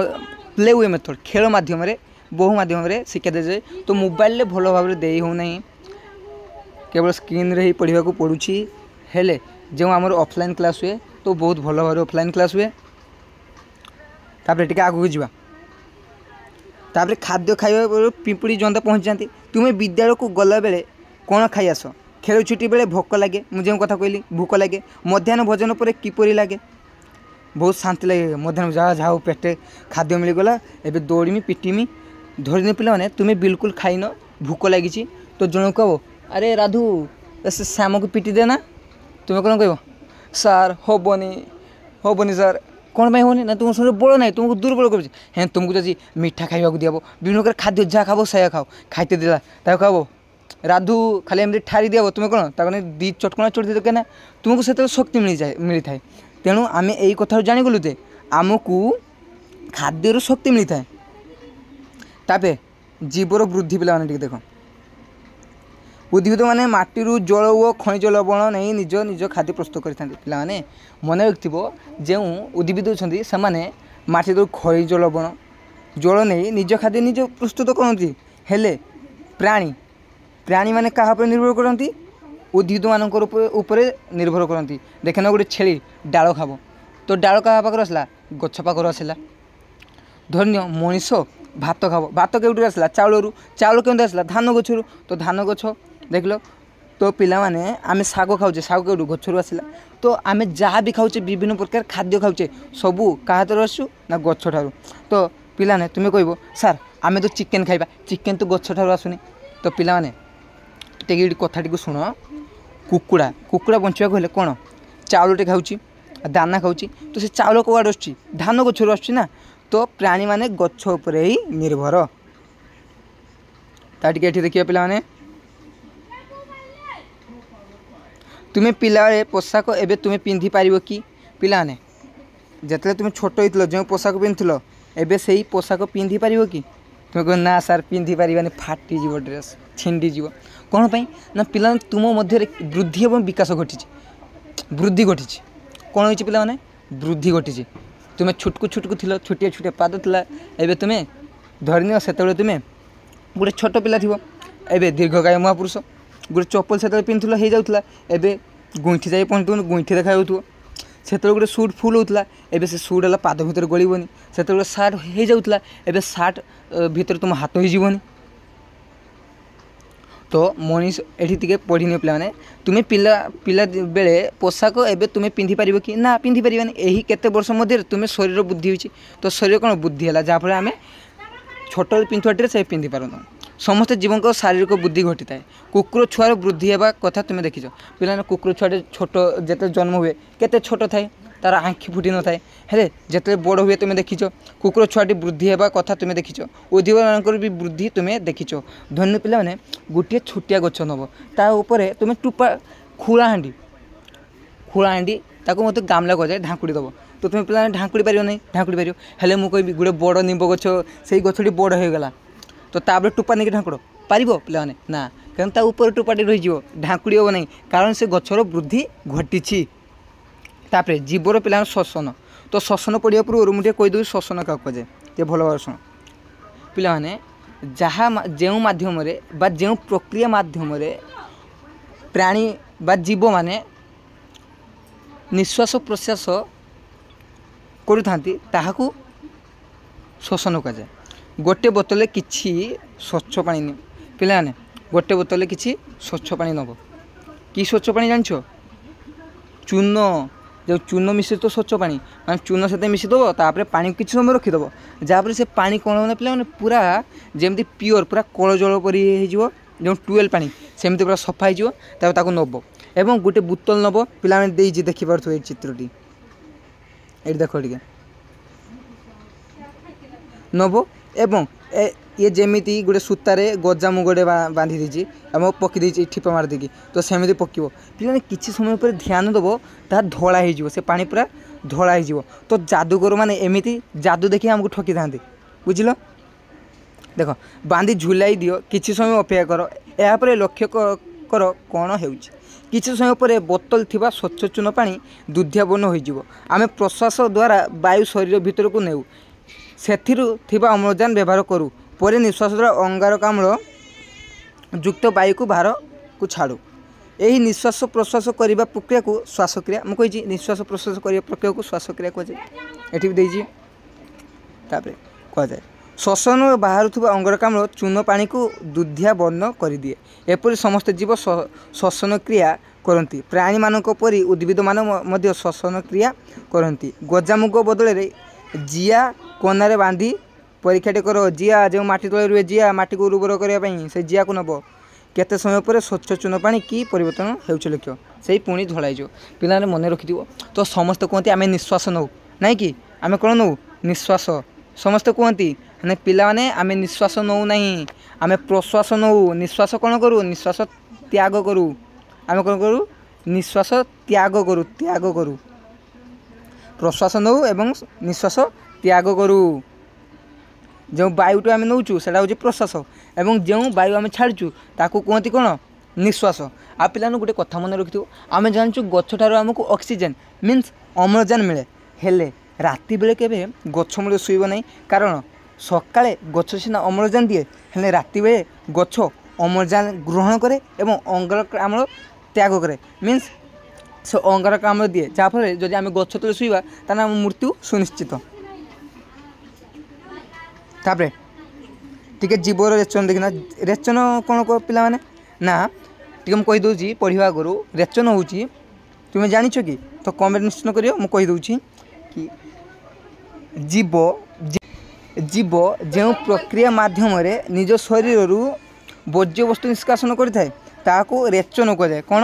ପ୍ଲେ we method, ଖେଳ ମାଧ୍ୟମରେ, ବହୁ ମାଧ୍ୟମରେ ଶିକ୍ଷା ଦିଆଯାଏ। ତ ମୋବାଇଲରେ ଭଲ ଭାବରେ ଦେଇ ହେଉନାହିଁ, କେବଳ ସ୍କ୍ରିନ୍ରେ ହିଁ ପଢ଼ିବାକୁ ପଡ଼ୁଛି। ହେଲେ ଯେଉଁ ଆମର ଅଫଲାଇନ୍ କ୍ଲାସ୍ ହୁଏ, ତ ବହୁତ ଭଲ ଭାବରେ ଅଫଲାଇନ୍ କ୍ଲାସ୍ ହୁଏ। ତାପରେ ଟିକେ ଆଗକୁ ଯିବା। ତାପରେ ଖାଦ୍ୟ ଖାଇବା ପରେ ପିମ୍ପୁଡ଼ି ଜନ୍ଦା ପହଞ୍ଚିଯାନ୍ତି। ତୁମେ ବିଦ୍ୟାଳୟକୁ ଗଲାବେଳେ କ'ଣ ଖାଇ ଆସ? ଖେଳ ଛୁଟି ବେଳେ ଭୋକ ଲାଗେ, ମୁଁ ଯେଉଁ କଥା କହିଲି, ଭୋକ ଲାଗେ। ମଧ୍ୟାହ୍ନ ଭୋଜନ ପରେ କିପରି ଲାଗେ? ବହୁତ ଶାନ୍ତି ଲାଗେ। ମଧ୍ୟାହ୍ନ ଯାହା ଯାହା ହଉ ପେଟେ ଖାଦ୍ୟ ମିଳିଗଲା, ଏବେ ଦୌଡ଼ିମି ପିଟିମି। ଧରିନିଅ ପିଲାମାନେ, ତୁମେ ବିଲକୁଲ ଖାଇନ, ଭୋକ ଲାଗିଛି। ତ ଜଣକୁ କହିବ, ଆରେ ରାଧୁ, ସେ ଶ୍ୟାମକୁ ପିଟି ଦେ ନା। ତୁମେ କ'ଣ କହିବ? ସାର୍, ହେବନି, ହେବନି ସାର୍। କ'ଣ ପାଇଁ ହେବନି? ନା ତୁମ ଶରୀର ବଳ ନାହିଁ, ତୁମକୁ ଦୁର୍ବଳ କରୁଛି। ହେଁ, ତୁମକୁ ଯଦି ମିଠା ଖାଇବାକୁ ଦିଆହବ, ବିଭିନ୍ନ ପ୍ରକାର ଖାଦ୍ୟ, ଯାହା ଖାବ ସେଇଆ ଖାଅ, ଖାଇତେ ଦେଲା, ତାକୁ ଖାଇବ, ରାଧୁ ଖାଲି ଏମିତି ଠାରି ଦିଆହବ, ତୁମେ କ'ଣ ତାକୁ ନେଇ ଦୁଇ ଚଟକଣା ଚଢ଼ି ଦେଇଦେବ? କାହିଁକିନା ତୁମକୁ ସେତେବେଳେ ଶକ୍ତି ମିଳିଯାଏ, ମିଳିଥାଏ। ତେଣୁ ଆମେ ଏଇ କଥାରୁ ଜାଣିଗଲୁ ଯେ ଆମକୁ ଖାଦ୍ୟରୁ ଶକ୍ତି ମିଳିଥାଏ। ତାପରେ ଜୀବର ବୃଦ୍ଧି। ପିଲାମାନେ ଟିକେ ଦେଖ, ଉଦ୍ଭିଦମାନେ ମାଟିରୁ ଜଳ ଓ ଖଣିଜ ଲବଣ ନେଇ ନିଜ ନିଜ ଖାଦ୍ୟ ପ୍ରସ୍ତୁତ କରିଥାନ୍ତି। ପିଲାମାନେ ମନେ ରଖିଥିବ, ଯେଉଁ ଉଦ୍ଭିଦ ଅଛନ୍ତି ସେମାନେ ମାଟିରୁ ଖଣିଜ ଲବଣ, ଜଳ ନେଇ ନିଜ ଖାଦ୍ୟ ନିଜ ପ୍ରସ୍ତୁତ କରନ୍ତି। ହେଲେ ପ୍ରାଣୀମାନେ କାହା ଉପରେ ନିର୍ଭର କରନ୍ତି? ଉଦ୍ଭିଦମାନଙ୍କର ଉପରେ ନିର୍ଭର କରନ୍ତି। ଦେଖିନ, ଗୋଟେ ଛେଳି ଡାଳ ଖାବ, ତ ଡାଳ କାହା ପାଖରୁ ଆସିଲା? ଗଛ ପାଖରୁ ଆସିଲା। ଧରିନିଅ ମଣିଷ ଭାତ ଖାବ, ଭାତ କେଉଁଠୁ ଆସିଲା? ଚାଉଳରୁ। ଚାଉଳ କେଉଁଠୁ ଆସିଲା? ଧାନ ଗଛରୁ। ତ ଧାନ ଗଛ ଦେଖିଲ ତ ପିଲାମାନେ, ଆମେ ଶାଗ ଖାଉଛେ, ଶାଗ କେଉଁଠୁ? ଗଛରୁ ଆସିଲା। ତ ଆମେ ଯାହା ବି ଖାଉଛେ, ବିଭିନ୍ନ ପ୍ରକାର ଖାଦ୍ୟ ଖାଉଛେ, ସବୁ କାହା ଠାରୁ ଆସୁ ନା ଗଛଠାରୁ। ତ ପିଲାମାନେ, ତୁମେ କହିବ, ସାର୍ ଆମେ ତ ଚିକେନ୍ ଖାଇବା, ଚିକେନ୍ ତ ଗଛଠାରୁ ଆସୁନି। ତ ପିଲାମାନେ ଟିକେ ଏଇଠି କଥାଟିକୁ ଶୁଣ। କୁକୁଡ଼ା ବଞ୍ଚିବାକୁ ହେଲେ କ'ଣ ଚାଉଳଟେ ଖାଉଛି, ଦାନା ଖାଉଛି। ତ ସେ ଚାଉଳ କୁଆଡ଼ୁ ଆସୁଛି? ଧାନ ଗଛରୁ ଆସୁଛି ନା। ତ ପ୍ରାଣୀମାନେ ଗଛ ଉପରେ ହିଁ ନିର୍ଭର। ତା ଟିକେ ଏଠି ଦେଖିବା ପିଲାମାନେ, ତୁମେ ପିଲାବେଳେ ପୋଷାକ ଏବେ ତୁମେ ପିନ୍ଧିପାରିବ କି? ପିଲାମାନେ, ଯେତେବେଳେ ତୁମେ ଛୋଟ ହେଇଥିଲ ଯେଉଁ ପୋଷାକ ପିନ୍ଧୁଥିଲ, ଏବେ ସେଇ ପୋଷାକ ପିନ୍ଧିପାରିବ କି? ତୁମେ କହିବ, ନା ସାର୍, ପିନ୍ଧିପାରିବାନି, ଫାଟିଯିବ, ଡ୍ରେସ୍ ଛିଣ୍ଡିଯିବ। କ'ଣ ପାଇଁ ନା ପିଲାମାନେ, ତୁମ ମଧ୍ୟରେ ବୃଦ୍ଧି ଏବଂ ବିକାଶ ଘଟିଛି, ବୃଦ୍ଧି ଘଟିଛି। କ'ଣ ହେଇଛି ପିଲାମାନେ? ବୃଦ୍ଧି ଘଟିଛି। ତୁମେ ଛୁଟକୁ ଛୁଟକୁ ଥିଲ, ଛୋଟିଆ ଛୋଟିଆ ପାଦ ଥିଲା। ଏବେ ତୁମେ ଧରିନିଅ, ସେତେବେଳେ ତୁମେ ଗୋଟେ ଛୋଟ ପିଲା ଥିବ, ଏବେ ଦୀର୍ଘକାୟ ମହାପୁରୁଷ। ଗୋଟେ ଚପଲ ସେତେବେଳେ ପିନ୍ଧୁଥିଲ ହେଇଯାଉଥିଲା, ଏବେ ଗୁଇଁଠି ଯାଇ ପହଞ୍ଚୁଥିବ, ଗୁଇଁଠି ଦେଖାଯାଉଥିବ। ସେତେବେଳେ ଗୋଟେ ସୁଟ୍ ଫୁଲ୍ ହେଉଥିଲା, ଏବେ ସେ ସୁଟ୍ ହେଲା ପାଦ ଭିତରେ ଗଳିବନି। ସେତେବେଳେ ସାର୍ଟ ହେଇଯାଉଥିଲା, ଏବେ ସାର୍ଟ ଭିତରେ ତୁମ ହାତ ହେଇଯିବନି। ତ ମଣିଷ ଏଠି ଟିକେ ପଢ଼ିନିଅ ପିଲାମାନେ, ତୁମେ ପିଲା ବେଳେ ପୋଷାକ ଏବେ ତୁମେ ପିନ୍ଧିପାରିବ କି? ନା, ପିନ୍ଧିପାରିବାନି। ଏହି କେତେ ବର୍ଷ ମଧ୍ୟରେ ତୁମେ ଶରୀର ବୃଦ୍ଧି ହୋଇଛି। ତ ଶରୀର କ'ଣ ବୃଦ୍ଧି ହେଲା, ଯାହାଫଳରେ ଆମେ ଛୋଟବେଳେ ପିନ୍ଧୁଥିବା ଡ୍ରେସ୍ ଏବେ ପିନ୍ଧିପାରୁନୁ। ସମସ୍ତ ଜୀବଙ୍କ ଶାରୀରିକ ବୃଦ୍ଧି ଘଟିଥାଏ। କୁକୁର ଛୁଆର ବୃଦ୍ଧି ହେବା କଥା ତୁମେ ଦେଖିଛ। ପିଲାମାନେ, କୁକୁର ଛୁଆଟେ ଛୋଟ ଯେତେବେଳେ ଜନ୍ମ ହୁଏ କେତେ ଛୋଟ ଥାଏ, ତା'ର ଆଖି ଫୁଟି ନଥାଏ। ହେଲେ ଯେତେବେଳେ ବଡ଼ ହୁଏ ତୁମେ ଦେଖିଛ। କୁକୁର ଛୁଆଟି ବୃଦ୍ଧି ହେବା କଥା ତୁମେ ଦେଖିଛ। ଉଦ୍ଭିଦମାନଙ୍କର ବି ବୃଦ୍ଧି ତୁମେ ଦେଖିଛ। ଧନ୍ୟ ପିଲାମାନେ, ଗୋଟିଏ ଛୋଟିଆ ଗଛ ନେବ, ତା ଉପରେ ତୁମେ ଟୁପା ଖୁଳା ହାଣ୍ଡି, ଖୁଳା ହାଣ୍ଡି ତାକୁ ମୋତେ ଗାମଲା କୁହାଯାଏ, ଢାଙ୍କୁଡ଼ି ଦେବ। ତ ତୁମେ ପିଲାମାନେ ଢାଙ୍କୁଡ଼ି ପାରିବ ନାହିଁ? ଢାଙ୍କୁଡ଼ି ପାରିବ। ହେଲେ ମୁଁ କହିବି ଗୋଟେ ବଡ଼ ନିମ୍ବ ଗଛ, ସେଇ ଗଛଟି ବଡ଼ ହୋଇଗଲା, ତ ତାପରେ ଟୋପା ନେଇକି ଢାଙ୍କୁଡ଼ ପାରିବ ପିଲାମାନେ? ନା, କାରଣ ତା ଉପରେ ଟୋପାଟି ରହିଯିବ, ଢାଙ୍କୁଡ଼ି ହେବ ନାହିଁ, କାରଣ ସେ ଗଛର ବୃଦ୍ଧି ଘଟିଛି। ତାପରେ ଜୀବର ପିଲାଙ୍କ ଶ୍ୱସନ। ତ ଶ୍ୱସନ ପଢ଼ିବା ପୂର୍ବରୁ ମୁଁ ଟିକେ କହିଦେଉଛି ଶ୍ୱସନ କାହାକୁ କୁହାଯାଏ। ଟିକେ ଭଲ ଭାବରେ ଶୁଣ ପିଲାମାନେ, ଯାହା ଯେଉଁ ମାଧ୍ୟମରେ ବା ଯେଉଁ ପ୍ରକ୍ରିୟା ମାଧ୍ୟମରେ ପ୍ରାଣୀ ବା ଜୀବମାନେ ନିଶ୍ୱାସ ପ୍ରଶ୍ୱାସ କରୁଥାନ୍ତି ତାହାକୁ ଶ୍ୱସନ କୁହାଯାଏ। ଗୋଟେ ବୋତଲରେ କିଛି ସ୍ୱଚ୍ଛ ପାଣି ନିଅ ପିଲାମାନେ, ଗୋଟେ ବୋତଲରେ କିଛି ସ୍ୱଚ୍ଛ ପାଣି ନେବ। କି ସ୍ୱଚ୍ଛ ପାଣି ଜାଣିଛ? ଚୂନ, ଯେଉଁ ଚୂନ ମିଶ୍ରିତ ସ୍ୱଚ୍ଛ ପାଣି। ମାନେ ଚୂନ ସେଥିରେ ମିଶିଦେବ, ତାପରେ ପାଣି କିଛି ସମୟ ରଖିଦେବ, ଯାହାପରେ ସେ ପାଣି କ'ଣ ହେବ ନା ପିଲାମାନେ, ପୁରା ଯେମିତି ପିଓର, ପୁରା କଳ ଜଳ ପରି ହେଇଯିବ, ଯେଉଁ ଟ୍ୟୁୱେଲ୍ ପାଣି ସେମିତି ପୁରା ସଫା ହେଇଯିବ। ତାପରେ ତାକୁ ନେବ ଏବଂ ଗୋଟେ ବୋତଲ ନେବ। ପିଲାମାନେ, ଦେଇଛି, ଦେଖିପାରୁଥିବ ଏଇ ଚିତ୍ରଟି, ଏଇଠି ଦେଖ ଟିକେ। ନେବ ଏବଂ ଇଏ ଯେମିତି ଗୋଟେ ସୂତାରେ ଗଜା ମୁଗଟେ ବାନ୍ଧି ଦେଇଛି ଏବଂ ପକାଇ ଦେଇଛି ଠିପା ମାରିଦେଇକି, ତ ସେମିତି ପକାଇବ ପିଲାମାନେ। କିଛି ସମୟ ପରେ ଧ୍ୟାନ ଦେବ, ତାହା ଧଳା ହେଇଯିବ, ସେ ପାଣି ପୁରା ଧଳା ହେଇଯିବ। ତ ଯାଦୁଗର ମାନେ ଏମିତି ଯାଦୁ ଦେଖି ଆମକୁ ଠକିଥାନ୍ତି, ବୁଝିଲ? ଦେଖ, ବାନ୍ଧି ଝୁଲାଇ ଦିଅ, କିଛି ସମୟ ଅପେକ୍ଷା କର। ଏହାପରେ ଲକ୍ଷ୍ୟ କର କ'ଣ ହେଉଛି। କିଛି ସମୟ ପରେ ବୋତଲ ଥିବା ସ୍ୱଚ୍ଛ ଚୂନ ପାଣି ଦୁଧିଆ ବର୍ଣ୍ଣ ହୋଇଯିବ। ଆମେ ପ୍ରଶ୍ୱାସ ଦ୍ୱାରା ବାୟୁ ଶରୀର ଭିତରକୁ ନେଉ, ସେଥିରୁ ଥିବା ଅମ୍ଳଜାନ ବ୍ୟବହାର କରୁ, ପରେ ନିଶ୍ୱାସ ଦ୍ୱାରା ଅଙ୍ଗାରକାମ୍ଳ ଯୁକ୍ତ ବାୟୁକୁ ବାହାରକୁ ଛାଡ଼ୁ। ଏହି ନିଶ୍ୱାସ ପ୍ରଶ୍ୱାସ କରିବା ପ୍ରକ୍ରିୟାକୁ ଶ୍ୱାସକ୍ରିୟା। ମୁଁ କହିଛି, ନିଶ୍ୱାସ ପ୍ରଶ୍ୱାସ କରିବା ପ୍ରକ୍ରିୟାକୁ ଶ୍ୱାସକ୍ରିୟା କୁହାଯାଏ। ଏଠି ବି ଦେଇଛି। ତାପରେ କୁହାଯାଏ, ଶ୍ୱସନ ବାହାରୁଥିବା ଅଙ୍ଗାରକାମ୍ଳ ଚୂନ ପାଣିକୁ ଦୁଧିଆ ବର୍ଣ୍ଣ କରିଦିଏ। ଏପରି ସମସ୍ତ ଜୀବ ଶ୍ୱସନ କ୍ରିୟା କରନ୍ତି। ପ୍ରାଣୀମାନଙ୍କ ପରି ଉଦ୍ଭିଦମାନେ ମଧ୍ୟ ଶ୍ୱସନ କ୍ରିୟା କରନ୍ତି। ଗଜାମୁଗ ବଦଳରେ ଜିଆ କନାରେ ବାନ୍ଧି ପରୀକ୍ଷାଟି କର। ଜିଆ ଯେଉଁ ମାଟି ତଳେ ରୁହେ, ଜିଆ ମାଟିକୁ ଉର୍ବର କରିବା ପାଇଁ ସେ ଜିଆକୁ ନେବ। କେତେ ସମୟ ପରେ ସ୍ୱଚ୍ଛ ଚୂନ ପାଣି କି ପରିବର୍ତ୍ତନ ହେଉଛି ଲକ୍ଷ୍ୟ, ସେଇ ପୁଣି ଧଳା ହେଇଯିବ। ପିଲାମାନେ ମନେ ରଖିଥିବ। ତ ସମସ୍ତେ କୁହନ୍ତି ଆମେ ନିଶ୍ୱାସ ନେଉ, ନାଇଁ କି? ଆମେ କ'ଣ ନେଉ? ନିଶ୍ୱାସ। ସମସ୍ତେ କୁହନ୍ତି ମାନେ ପିଲାମାନେ, ଆମେ ନିଶ୍ୱାସ ନେଉନାହିଁ, ଆମେ ପ୍ରଶ୍ୱାସ ନେଉ। ନିଶ୍ୱାସ କ'ଣ କରୁ? ନିଶ୍ୱାସ ତ୍ୟାଗ କରୁ। ଆମେ କ'ଣ କରୁ? ନିଶ୍ୱାସ ତ୍ୟାଗ କରୁ, ତ୍ୟାଗ କରୁ। ପ୍ରଶ୍ୱାସ ନେଉ ଏବଂ ନିଶ୍ୱାସ ତ୍ୟାଗ କରୁ। ଯେଉଁ ବାୟୁଟା ଆମେ ନେଉଛୁ ସେଇଟା ହେଉଛି ପ୍ରଶ୍ୱାସ, ଏବଂ ଯେଉଁ ବାୟୁ ଆମେ ଛାଡ଼ୁଛୁ ତାକୁ କୁହନ୍ତି କ'ଣ? ନିଶ୍ୱାସ। ଆଉ ପିଲାମାନଙ୍କୁ ଗୋଟେ କଥା ମନେ ରଖିଥିବ, ଆମେ ଜାଣିଛୁ ଗଛଠାରୁ ଆମକୁ ଅକ୍ସିଜେନ୍ ମିନ୍ସ ଅମ୍ଳଜାନ ମିଳେ। ହେଲେ ରାତି ବେଳେ କେବେ ଗଛ ମୂଳେ ଶୋଇବ ନାହିଁ, କାରଣ ସକାଳେ ଗଛ ସିନା ଅମ୍ଳଜାନ ଦିଏ, ହେଲେ ରାତି ବେଳେ ଗଛ ଅମ୍ଳଜାନ ଗ୍ରହଣ କରେ ଏବଂ ଅଙ୍ଗାରକାମ୍ଳ ତ୍ୟାଗ କରେ, ମିନ୍ସ ସେ ଅଙ୍ଗାରକାମ୍ଳ ଦିଏ। ଯାହାଫଳରେ ଯଦି ଆମେ ଗଛ ତଳେ ଶୋଇବା ତାହେଲେ ଆମ ମୃତ୍ୟୁ ସୁନିଶ୍ଚିତ। ତାପରେ ଟିକେ ଜୀବର ରେଚନ ଦେଖିନା। ରେଚନ କ'ଣ ପିଲାମାନେ? ନା, ଟିକେ ମୁଁ କହିଦେଉଛି ପଢ଼ିବା ଆଗରୁ। ରେଚନ ହେଉଛି, ତୁମେ ଜାଣିଛ କି? ତ କମେଣ୍ଟ ନିଶ୍ଚୟ କରିବ। ମୁଁ କହିଦେଉଛି କି ଜୀବ ଯେଉଁ ପ୍ରକ୍ରିୟା ମାଧ୍ୟମରେ ନିଜ ଶରୀରରୁ ବର୍ଜ୍ୟବସ୍ତୁ ନିଷ୍କାସନ କରିଥାଏ ତାହାକୁ ରେଚନ କୁହାଯାଏ। କ'ଣ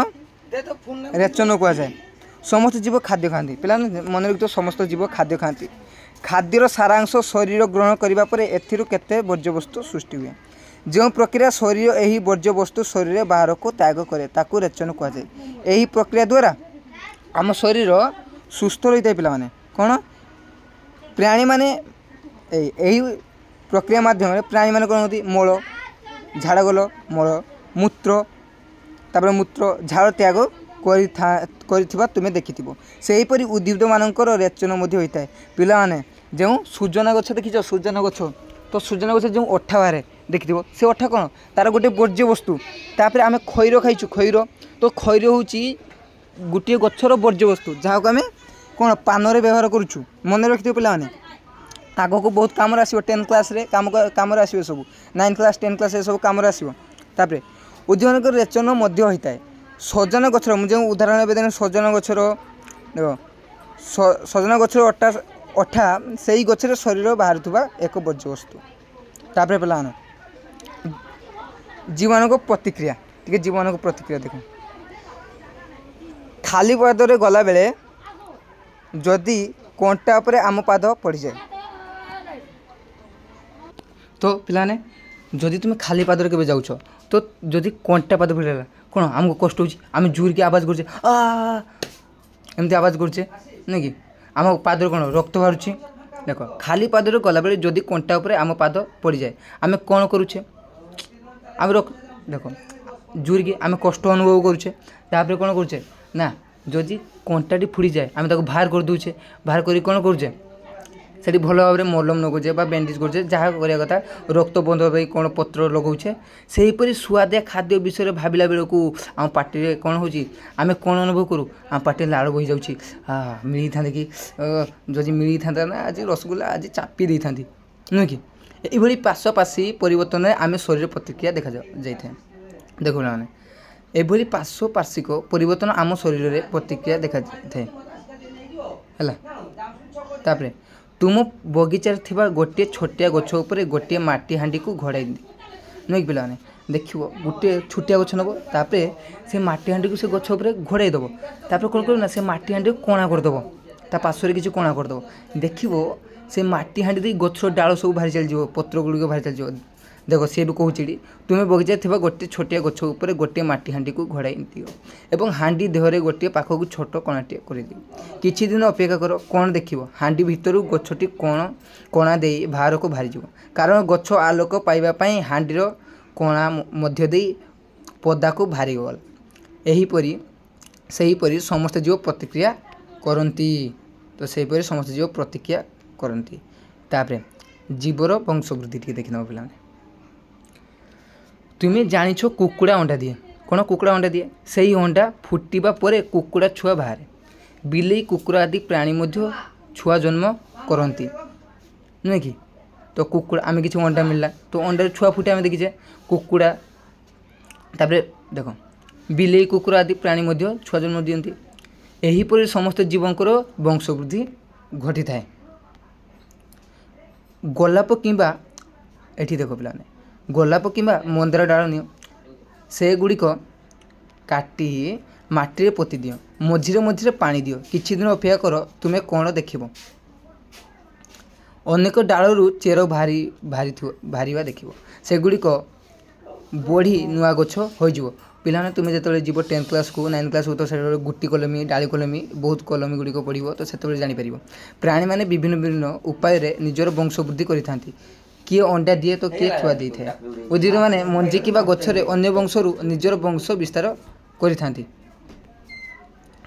ରେଚନ କୁହାଯାଏ? ସମସ୍ତ ଜୀବ ଖାଦ୍ୟ ଖାଆନ୍ତି। ପିଲାମାନେ ମନେ ରଖିଥିବ, ସମସ୍ତ ଜୀବ ଖାଦ୍ୟ ଖାଆନ୍ତି। ଖାଦ୍ୟର ସାରାଂଶ ଶରୀର ଗ୍ରହଣ କରିବା ପରେ ଏଥିରୁ କେତେ ବର୍ଜ୍ୟବସ୍ତୁ ସୃଷ୍ଟି ହୁଏ। ଯେଉଁ ପ୍ରକ୍ରିୟା ଶରୀର ଏହି ବର୍ଜ୍ୟବସ୍ତୁ ଶରୀର ବାହାରକୁ ତ୍ୟାଗ କରେ ତାକୁ ରେଚନ କୁହାଯାଏ। ଏହି ପ୍ରକ୍ରିୟା ଦ୍ୱାରା ଆମ ଶରୀର ସୁସ୍ଥ ରହିଥାଏ। ପିଲାମାନେ, କ'ଣ ପ୍ରାଣୀମାନେ ଏହି ପ୍ରକ୍ରିୟା ମାଧ୍ୟମରେ ପ୍ରାଣୀମାନେ କ'ଣ କରନ୍ତି? ମଳ, ଝାଡ଼ା ଗଲ ମଳ, ମୂତ୍ର, ତାପରେ ମୂତ୍ର, ଝାଳ ତ୍ୟାଗ କରିଥିବା ତୁମେ ଦେଖିଥିବ। ସେହିପରି ଉଦ୍ଭିଦମାନଙ୍କର ରେଚନ ମଧ୍ୟ ହୋଇଥାଏ। ପିଲାମାନେ, ଯେଉଁ ସୁଜନା ଗଛ ଦେଖିଛ? ସୁଜନା ଗଛ, ତ ସୁଜନା ଗଛ ଯେଉଁ ଅଠା ବାହାରେ ଦେଖିଥିବ, ସେ ଅଠା କ'ଣ? ତା'ର ଗୋଟେ ବର୍ଜ୍ୟବସ୍ତୁ। ତାପରେ ଆମେ ଖଇର ଖାଇଛୁ, ଖଇର, ତ ଖଇର ହେଉଛି ଗୋଟିଏ ଗଛର ବର୍ଜ୍ୟବସ୍ତୁ, ଯାହାକୁ ଆମେ କ'ଣ ପାନରେ ବ୍ୟବହାର କରୁଛୁ। ମନେ ରଖିଥିବ ପିଲାମାନେ, ଆଗକୁ ବହୁତ କାମରେ ଆସିବ। 10th କ୍ଲାସ୍ରେ କାମରେ ଆସିବ ସବୁ, 9th class, 10th class ସବୁ କାମରେ ଆସିବ। ତାପରେ ଉଦ୍ଭିଦମାନଙ୍କର ରେଚନ ମଧ୍ୟ ହୋଇଥାଏ। ସଜନା ଗଛର ମୁଁ ଯେଉଁ ଉଦାହରଣ ଏବେ ଦେଲି, ସଜନା ଗଛର ଦେଖ, ସଜନା ଗଛର ଅଠା ସେଇ ଗଛରେ ଶରୀର ବାହାରୁଥିବା ଏକ ବର୍ଜ୍ୟବସ୍ତୁ। ତାପରେ ପିଲାମାନେ ଜୀବମାନଙ୍କ ପ୍ରତିକ୍ରିୟା, ଟିକେ ଜୀବମାନଙ୍କ ପ୍ରତିକ୍ରିୟା ଦେଖ। ଖାଲି ପାଦରେ ଗଲାବେଳେ ଯଦି କଣ୍ଟା ଉପରେ ଆମ ପାଦ ପଡ଼ିଯାଏ, ତ ପିଲାମାନେ ଯଦି ତୁମେ ଖାଲି ପାଦରେ କେବେ ଯାଉଛ, ତ ଯଦି କଣ୍ଟା ପାଦ ପଡ଼ିଗଲା, କ'ଣ ଆମକୁ କଷ୍ଟ ହେଉଛି? ଆମେ ଜୋରିକି ଆବାଜ କରୁଛେ, ଆ ଏମିତି ଆବାଜ କରୁଛେ, ନାଇଁ କି? ଆମ ପାଦରୁ କ'ଣ ରକ୍ତ ବାହାରୁଛି। ଦେଖ, ଖାଲି ପାଦରେ ଗଲାବେଳେ ଯଦି କଣ୍ଟା ଉପରେ ଆମ ପାଦ ପଡ଼ିଯାଏ, ଆମେ କ'ଣ କରୁଛେ? ଆମେ ଦେଖ, ଜୋରିକି ଆମେ କଷ୍ଟ ଅନୁଭବ କରୁଛେ। ତାପରେ କ'ଣ କରୁଛେ ନା, ଯଦି କଣ୍ଟାଟି ଫୁଡ଼ିଯାଏ ଆମେ ତାକୁ ବାହାର କରିଦେଉଛେ। ବାହାର କରି କ'ଣ କରୁଛେ? ସେଠି ଭଲ ଭାବରେ ମଲମ ଲଗାଉଛେ ବା ବ୍ୟାଣ୍ଡେଜ୍ କରୁଛେ, ଯାହା କରିବା କଥା। ରକ୍ତ ବନ୍ଦ ହେବା ପାଇଁ କ'ଣ ପତ୍ର ଲଗାଉଛେ। ସେହିପରି ସୁଆଦିଆ ଖାଦ୍ୟ ବିଷୟରେ ଭାବିଲା ବେଳକୁ ଆମ ପାଟିରେ କ'ଣ ହେଉଛି? ଆମେ କ'ଣ ଅନୁଭବ କରୁ? ଆମ ପାଟିରେ ଲାଳ ବୋହିଯାଉଛି। ମିଳିଥାନ୍ତା କି, ଯଦି ମିଳିଥାନ୍ତା ନା ଆଜି ରସଗୋଲା ଆଜି ଚାପି ଦେଇଥାନ୍ତି, ନୁହେଁ କି? ଏଇଭଳି ପାର୍ଶ୍ୱପାର୍ଶ୍ୱୀ ପରିବର୍ତ୍ତନରେ ଆମେ ଶରୀର ପ୍ରତିକ୍ରିୟା ଦେଖା ଯାଇଥାଏ। ଦେଖ ପିଲାମାନେ, ଏଭଳି ପାର୍ଶ୍ୱପାର୍ଶ୍ୱିକ ପରିବର୍ତ୍ତନ ଆମ ଶରୀରରେ ପ୍ରତିକ୍ରିୟା ଦେଖାଯାଇଥାଏ। ହେଲା, ତାପରେ ତୁମ ବଗିଚାରେ ଥିବା ଗୋଟିଏ ଛୋଟିଆ ଗଛ ଉପରେ ଗୋଟିଏ ମାଟି ହାଣ୍ଡିକୁ ଘୋଡ଼ାଇ ଦିଅ, ନୁହେଁ କି? ପିଲାମାନେ ଦେଖିବ, ଗୋଟିଏ ଛୋଟିଆ ଗଛ ନେବ, ତାପରେ ସେ ମାଟି ହାଣ୍ଡିକୁ ସେ ଗଛ ଉପରେ ଘୋଡ଼ାଇ ଦେବ। ତାପରେ କ'ଣ କରିବ ନା, ସେ ମାଟି ହାଣ୍ଡିକୁ କଣା କରିଦେବ, ତା ପାର୍ଶ୍ୱରେ କିଛି କଣା କରିଦେବ। ଦେଖିବ, ସେ ମାଟି ହାଣ୍ଡି ଦେଇ ଗଛର ଡାଳ ସବୁ ବାହାରି ଚାଲିଯିବ, ପତ୍ର ଗୁଡ଼ିକ ବାହାରି ଚାଲିଯିବ। ଦେଖ, ସିଏ ବି କହୁଛି ଏଠି, ତୁମେ ବଗିଚାରେ ଥିବା ଗୋଟିଏ ଛୋଟିଆ ଗଛ ଉପରେ ଗୋଟିଏ ମାଟି ହାଣ୍ଡିକୁ ଘୋଡ଼ାଇ ଦିଅ ଏବଂ ହାଣ୍ଡି ଦେହରେ ଗୋଟିଏ ପାଖକୁ ଛୋଟ କଣାଟିଏ କରିଦିଅ। କିଛି ଦିନ ଅପେକ୍ଷା କର, କ'ଣ ଦେଖିବ? ହାଣ୍ଡି ଭିତରୁ ଗଛଟି କ'ଣ କଣା ଦେଇ ବାହାରକୁ ବାହାରିଯିବ, କାରଣ ଗଛ ଆଲୋକ ପାଇବା ପାଇଁ ହାଣ୍ଡିର କଣା ମଧ୍ୟ ଦେଇ ପଦାକୁ ବାହାରିଗଲା। ଏହିପରି ସେହିପରି ସମସ୍ତ ଜୀବ ପ୍ରତିକ୍ରିୟା କରନ୍ତି। ତ ସେହିପରି ସମସ୍ତ ଜୀବ ପ୍ରତିକ୍ରିୟା କରନ୍ତି। ତାପରେ ଜୀବର ବଂଶବୃଦ୍ଧି ଟିକେ ଦେଖିନେବ ପିଲାମାନେ। ତୁମେ ଜାଣିଛ କୁକୁଡ଼ା ଅଣ୍ଡା ଦିଏ। କ'ଣ? କୁକୁଡ଼ା ଅଣ୍ଡା ଦିଏ। ସେହି ଅଣ୍ଡା ଫୁଟିବା ପରେ କୁକୁଡ଼ା ଛୁଆ ବାହାରେ। ବିଲେଇ, କୁକୁର ଆଦି ପ୍ରାଣୀ ମଧ୍ୟ ଛୁଆ ଜନ୍ମ କରନ୍ତି, ନୁହେଁ କି? ତ କୁକୁଡ଼ା ଆମେ କିଛି ଅଣ୍ଡା ମିଳିଲା, ତ ଅଣ୍ଡାରେ ଛୁଆ ଫୁଟେ, ଆମେ ଦେଖିଛେ କୁକୁଡ଼ା। ତାପରେ ଦେଖ, ବିଲେଇ, କୁକୁର ଆଦି ପ୍ରାଣୀ ମଧ୍ୟ ଛୁଆ ଜନ୍ମ ଦିଅନ୍ତି। ଏହିପରି ସମସ୍ତ ଜୀବଙ୍କର ବଂଶବୃଦ୍ଧି ଘଟିଥାଏ। ଗୋଲାପ କିମ୍ବା, ଏଠି ଦେଖ ପିଲାମାନେ, ଗୋଲାପ କିମ୍ବା ମନ୍ଦାର ଡାଳ ନିଅ, ସେଗୁଡ଼ିକ କାଟି ମାଟିରେ ପୋତି ଦିଅ, ମଝିରେ ମଝିରେ ପାଣି ଦିଅ। କିଛି ଦିନ ଅପେକ୍ଷା କର, ତୁମେ କ'ଣ ଦେଖିବ? ଅନେକ ଡାଳରୁ ଚେର ବାହାରି ବାହାରିଥିବ, ବାହାରିବା ଦେଖିବ। ସେଗୁଡ଼ିକ ବଢ଼ି ନୂଆ ଗଛ ହୋଇଯିବ। ପିଲାମାନେ, ତୁମେ ଯେତେବେଳେ ଯିବ 10th କ୍ଲାସ୍କୁ, 9 କ୍ଲାସ୍କୁ, ତ ସେତେବେଳେ ଗୁଟି କଲମୀ, ଡାଳି କଲମୀ, ବହୁତ କଲମୀ ଗୁଡ଼ିକ ପଡ଼ିବ, ତ ସେତେବେଳେ ଜାଣିପାରିବ। ପ୍ରାଣୀମାନେ ବିଭିନ୍ନ ବିଭିନ୍ନ ଉପାୟରେ ନିଜର ବଂଶ ବୃଦ୍ଧି କରିଥାନ୍ତି। କିଏ ଅଣ୍ଡା ଦିଏ ତ କିଏ ଛୁଆ ଦେଇଥାଏ। ଉଦ୍ଭିଦମାନେ ମଞ୍ଜି କିମ୍ବା ଗଛରେ ଅନ୍ୟ ବଂଶରୁ ନିଜର ବଂଶ ବିସ୍ତାର କରିଥାନ୍ତି।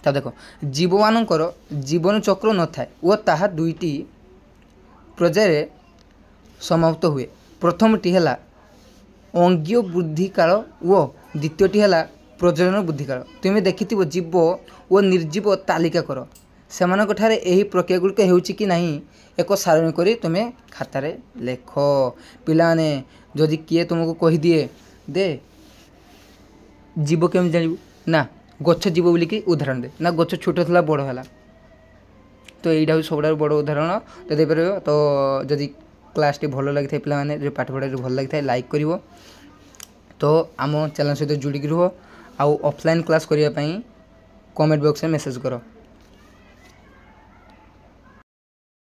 ତା ଦେଖ, ଜୀବମାନଙ୍କର ଜୀବନଚକ୍ର ନଥାଏ ଓ ତାହା ଦୁଇଟି ପର୍ଯ୍ୟାୟରେ ସମାପ୍ତ ହୁଏ। ପ୍ରଥମଟି ହେଲା ଅଙ୍ଗୀୟ ବୃଦ୍ଧିକାଳ ଓ ଦ୍ୱିତୀୟଟି ହେଲା ପ୍ରଜନନ ବୃଦ୍ଧିକାଳ। ତୁମେ ଦେଖିଥିବ ଜୀବ ଓ ନିର୍ଜୀବ ତାଲିକା କର। ସେମାନଙ୍କଠାରେ ଏହି ପ୍ରକ୍ରିୟା ଗୁଡ଼ିକ ହେଉଛି କି ନାହିଁ, ଏକ ସାରଣୀ କରି ତୁମେ ଖାତାରେ ଲେଖ। ପିଲାମାନେ, ଯଦି କିଏ ତୁମକୁ କହିଦିଏ ଦେ ଜୀବ କେମିତି ଜାଣିବୁ, ନା ଗଛ ଜୀବ ବୋଲିକି ଉଦାହରଣ ଦେ, ନା ଗଛ ଛୋଟ ଥିଲା ବଡ଼ ହେଲା, ତ ଏଇଟା ହେଉଛି ସବୁଠାରୁ ବଡ଼ ଉଦାହରଣ ତ ଦେଇପାରିବ। ତ ଯଦି କ୍ଲାସ୍ଟି ଭଲ ଲାଗିଥାଏ ପିଲାମାନେ, ଯଦି ପାଠ ପଢ଼ା ଭଲ ଲାଗିଥାଏ, ଲାଇକ୍ କରିବ। ତ ଆମ ଚ୍ୟାନେଲ୍ ସହିତ ଯୋଡ଼ିକି ରୁହ ଆଉ ଅଫଲାଇନ୍ କ୍ଲାସ୍ କରିବା ପାଇଁ କମେଣ୍ଟ ବକ୍ସରେ ମେସେଜ୍ କର।